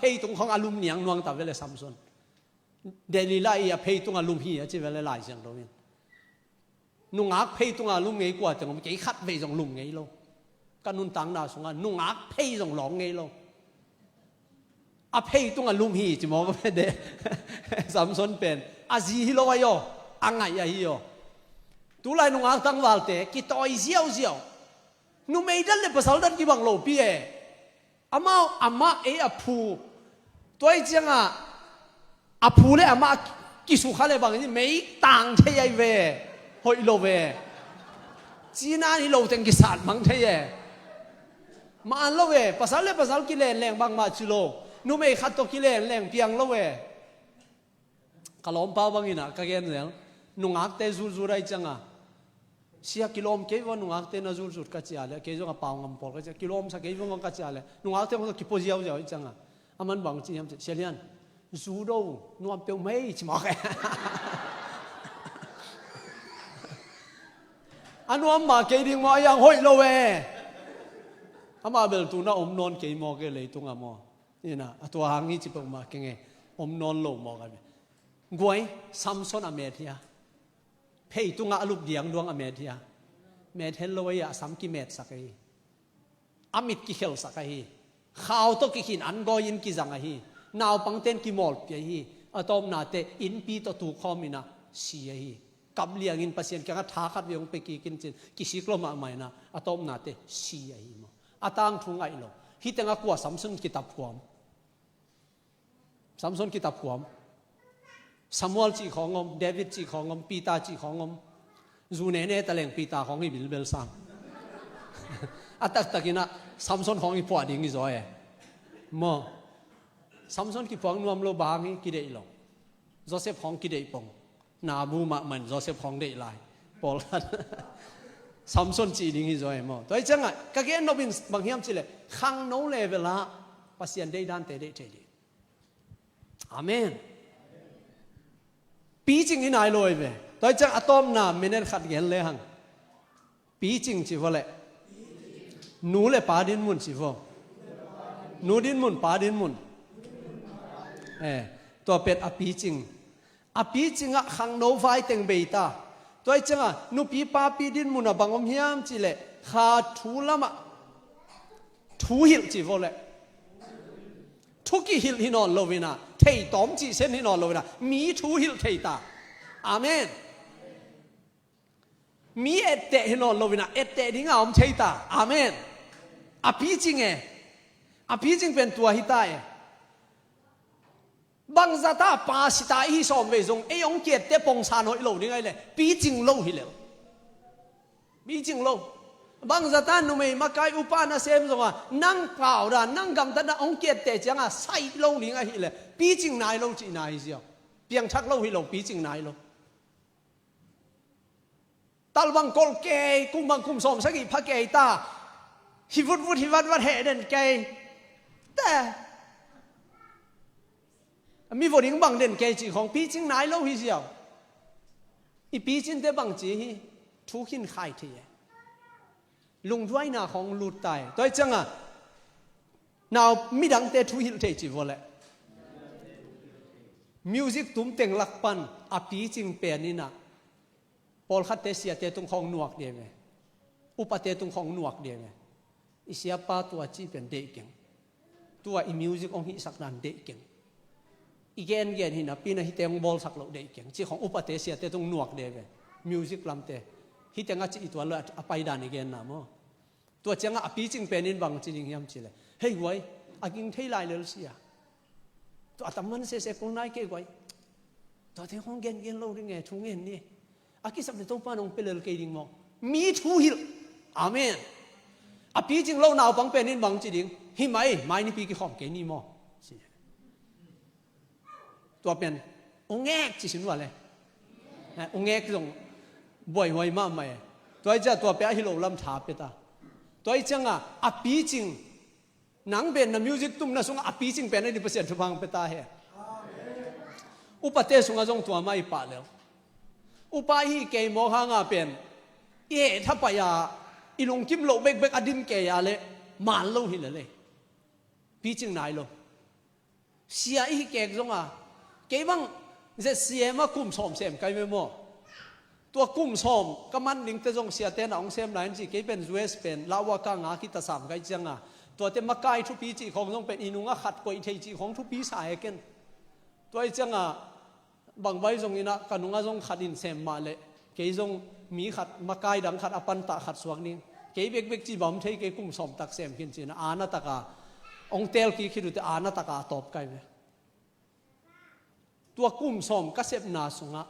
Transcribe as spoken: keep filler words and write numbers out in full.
pheitung khawng a lum niang nuang ta ve le Samson. Delilah i a pheitung a lum hi a ci ve le Lai Siangtho in. Nungak pheitung a lum ngei kua teng om, kei khat vei zong lum ngei lo. Ka nuntakna sungah nungak phei zong lawng ngei lo. A pheitung a lum hi ci mawk a ve de. Samson pen a zi hi lo ahi aw, a ngaih ahi aw. Tulai nungak tangvalte kitawi ziauziau. Numei dat le pasal dat kibang lopi e. Amau amah ei a phu. Tua i ciangah a phu le amah kisukha le bang hi, mei tang thei ahi ve. Hoih lo ve. Cina hi lo teng kisat mang thei e. Maan lo ve. Pasal le pasal kilenleng bangmah ci lo. Numei khat tawh kilenleng piang lo ve. Ka lawmpa bangin ah ka gen zel. Nungakte zutzut ahi cianga, sia kilawm kei vua nungakte na zutzut ka cia le, kei zong a pau ngam pawl ka cia, kilawmsa kei vua ka cia le, nungakte hong kipua ziauziau ahi cianga, a man bang ci hiam ci, Sia Lian, zu do, nuam peuh mai ci mawk e. A nuam mah kei ding maw, a yang hoih lo e. Amah bel tu na om nawn kei mawk e leitung a maw. Ina, a tua hang hi ci peuhmah keng e, om nawn lo mawk a ve. Guai, Samson a met hia? Phei tungah a lup diangduang a met hia? Met het lo ahi a, a sam kimetsak ahi. A mit kikhelsak ahi. Khau tawh kikhin an gawi-in kizang ahi. Naupangten kimawlpi ahi. A tawpnate innpi tawh tukhawm inah si ahi. Kap liangin Pasian kiangah tha khat vei hong pe kik in cin kisik lo mahmah inah a tawpnate si ahi maw? A tangthu ngaih lo. Hih tengah kua Samson kitap huam? Samson kitap huam? Samuel cih khawng om, David cih khawng om, Peter cih khawng om. Zu nene taleng Peter khawng hi bilbel sam. A taktak inah Samson khawng hi puah ding hi zaw e. Maw? Samson kiphuang nuam lo bang hi kideih lo. Joseph khawng kideih pong. Nabu mahmah in Joseph khawng deih lai. Pawlkhat Samson cih ding hi zaw e maw? Tua hi ciangah ka gen nop in bang hiam cihleh khangno level ah Pasian deih dante deih thei ding. Amen. Picing hi nai lo hi ve. Tua hi ciang a tawpna minute khat gen le hang. Picing ci vua leh nu le pa dinmun ci vua. Nu dinmun, pa dinmun. Eh, tua pet a picing. A picing ah khangno vai teng bei ta. Tua hi ciangah nupi papi dinmun ah bang om hiam cihleh kha thu lamah thu hilh ci vua leh. Thu kihilh hi nawn lo inah, thei tawm cih sen hi nawn lo inah, mi thu hilh thei ta. Amen. Mi etteh hi nawn lo inah, etteh dinga om thei ta. Amen. A picing e. A picing pen tua hi ta e. Bangzata pa sita i hi sawm vei zong ei hong kiatte pongsan hoih lo ding ahi leh picing lo hi lel. Picing lo. Bangzata numei makai upa nasem zonga nang pau dan, nang gamtatna hong kiatte cianga saih lo ding ahi leh picing nai lo cihna hi ziau. Piangthak lo hi lo, picing nai lo. Talbang kolh kei, kumbang kum sawm sagih pha kei ta. Hi vutvut hi vatvat heh den kei. Te. Mi vo ding bang den kei cih khawng picing nai lo hi ziau. I picinte bang ci hi, thu khin khai thei e. Lungduaina khawng lut tai. Tua hi cianga nau midangte thu hilh thei ci vua leh. Music tum teng lak pan a picing pen inah pawlkhatte siate tung khawng nuak dia ve. Upate tung khawng nuak dia ve. I siapa tua ci pen deih keng. Tua i music hong hihsak dan deih keng. I gengen hi napi na hite hong bawlsak loh deih keng. Ci khawng upate siate tung nuak dia ve. Music lamte. Hite nga ci i tua lo a paidan i genna maw? Tua ciangah a picing penin bang ci ding hiam cihleh, hei guai, a ging thei lai lel sia. Tua a tamman sese kong nai kei guai. Tua teng hong gengen lo ding e, thu ngen ni. A kisap le Topa nong pelel kei ding maw? Mi thu hilh. Amen. A picing lo naupang penin bang ci ding, hi mai, mai nipi kikhawm kei ni maw? Ci. Tua pen ungek ci sin vua le. Eh, ungek zong buaihuai mahmah e. Tua hi ciah tua pen ahi lo lam tha pia ta. Tua hi cianga a picing, nang pen na music tumna sungah a picing pen ahi Pasian thupha pia ta he. Upate sungah zong tua mah i pah lel. Upa i hi kei mawk hanga pen i heh thapai a i lungkim loh bekbek a din kei a le man lo hi lele. Picing nai lo. Sia i hi kek zong a, kei bang Z C M a kum sawm sem kai ve maw. Tua kum sawm ka man dingte zong siate na hong sem lai an ci, kei pen U S pen lauhuaka nga khita sam kai cianga, tuate makai thupi cih khawng zong pen i nunga khat koih thei cih khawng thupi sa e ken. Tua i cianga bang vai zong ina ka nunga zong khat in sem mah leh kei zong mi khat makai dang khat a pantah khat suak ding. Kei bekbek ci bam thei kei, kum sawm tak sem khin cina ana taka hong tel kik khit uhte ana taka a tawp kai ve. Tua kum sawm ka sepna sungah